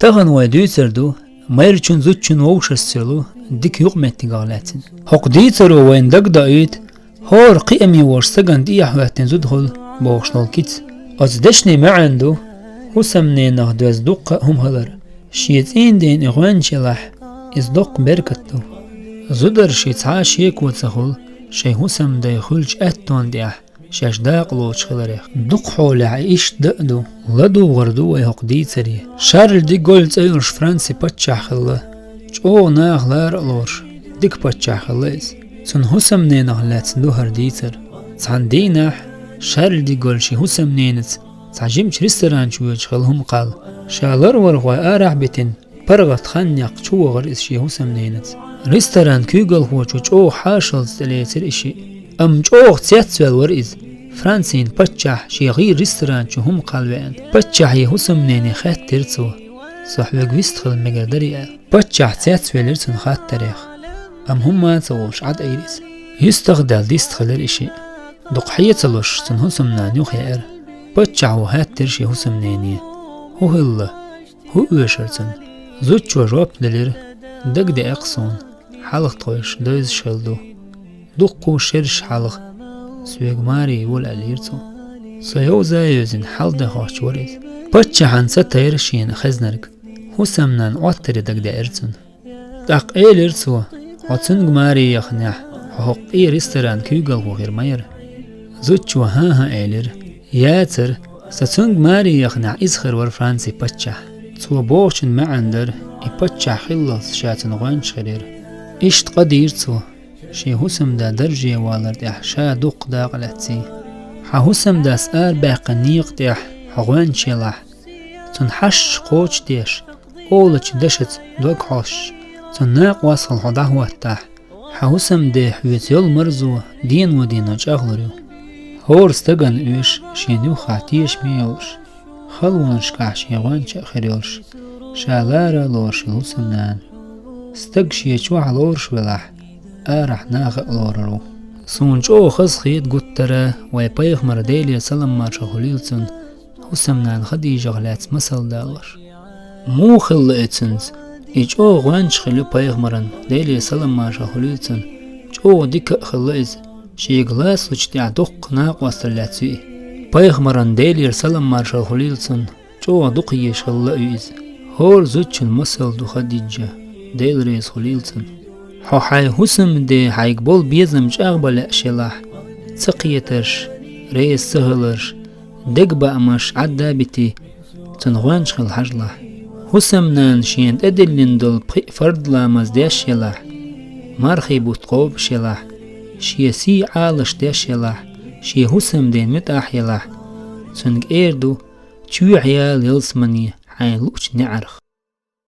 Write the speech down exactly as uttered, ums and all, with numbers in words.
Тахан вай дуьйцур ду майрачун, зудчун вовшашца йолу дика юкъаметтигах лаьцна. ХӀокху дийцаро вайна дагадоуьйту, хӀора кхиаме волчу стагана тӀехьа хӀоьттина зуда хуьлу бохуш долу кица. Оцу дешнийн маьӀна ду хӀусамненах доьзна дуккха а хӀума хилар. Шен цӀийнан дена и гӀоьнча елахь, иза доккха беркат ду. Зударша цхьа а шеко ца хуьлу шайн хӀусамдай хуьлучу аьттонна тӀехь шаьш дакъа лоцуш хиларех. Дукха хьолехь и иштта дан а ду, ладугӀур ду вай хӀокху дийцаре. Шарль де Голль цӀе йолуш Францин паччахь хилла. ЧӀогӀа наха лара а лоруш, дика паччахь хилла иза. Цуьнан хӀусамненах лаьцна ду хӀара дийцар. Цхьана дийнахь Шарль де Голль шен хӀусамненаца цхьа жимачу ресторан чу воьдуш хилла хӀума кхалла. Ша ларвархой арахь а битина, паргӀат хан яккха чу вахара иза шен хӀусамненаца. Ресторан куьйгалхочо чӀогӀа хьошалца тӀелецира и шиъ. Амма чӀогӀа цецваьлла вара иза. Францин паччахь шен гӀийла ресторан чу хӀума кхалла веана. Паччахьан хӀусамнене хаьттира цо: «Со хьоьга вист хила мегар дарий?» – аьлла. Паччахь цецвелира цуьнан хаттарех. Амма хӀумма а ца волуш, Ӏад айира иза. Юьстах а даьлла, дист хилира и шиъ. Дукха хье ца луш, цуьнан хӀусамнана юхаеара. Паччахьо хаьттира шен хӀусамнене: «ХӀун хилла? ХӀун оьшура цунна?» Зудчо жоп делира: «Дагадеа-кх суна, хьалха тхойша девзаш хилла ду. Дуккха а шераш хьалха соьга маре йола», – аьллера цо. Со йовза а йевзина, хьалха дехаш вара иза. Паччахьна ца тайра шена хезнарг. ХӀусамнанан Ӏоттаре дагадеара цунна. ТӀаккха элира цо: «Хьо цуьнга маре яханехь, хьо хӀокху къен ресторан куьйгалхо хир ма яра». Зудчо: «ХӀан-хӀа», – элира. «Яцара, со цуьнга маре яханехь, иза хир вара Францин паччахь». Цо бохучун маьӀна дара, и паччахь хиллалц ша цуьнан гӀоьнча хир яра. Иштта къа дийра цо, шен хӀусамда дарже валар тӀехь ша дуккха дакъа лаьцний. Хьан хӀусамдас арабаьккхина некъа тӀехь хьо гӀоьнча елахь, цунна хьашт кхочушдеш, олучу дашаца дог хьоьстуш, цунна накъостал хьо дӀахӀоттахь, хьан хӀусамде хьоьца йолу марзо дено-дено чӀагӀлур ю. ХӀора стагана оьшу шена юххехь тешаме а йолуш, халонашкахь шен гӀоьнча а хир йолуш, ша лара а лоруш йолу хӀусамнана. Стаг шен чохь лоруш велахь, арахь наха а лорур ву. Суна чӀогӀа хазахета гуттара вай пайхамар, Делера салам-маршалла хуьлийла цунна, хӀусамнана Хадижах лаьцна масал далош. Муха хилла и цуьнца? И чӀогӀа гӀоьнча хилла ю пайхамаран, Делера салам-маршалла хуьлийла цунна, чӀогӀа дика а хилла иза, шега лацалучу тӀехь дуккха накъостал лаьцна ю и. Пайхамаран, Делера салам-маршалла хуьлийла цунна, чӀогӀа дукха езаш хилла а ю иза. ХӀора зудчун масал ду Хадижа, Дела реза хуьлийла цунна. Хьо хьайн хӀусамде хьайга болу безам чӀагӀбан лаьаш елахь, ца кхетарш, реза ца хиларш, дегабаамаш Ӏадда а битий, цунна гӀоьнча хила хьажалахь. ХӀусамнана шена тӀедиллина долу пхи фард ламаз деш елахь, мархий бутт кхобуш елахь, шен сий Ӏалаш деш елахь, шен хӀусамден муьтӀахь елахь, цуьнга эр ду: «Чоьхьаяла ялсамане хьайна луучу неӀарх».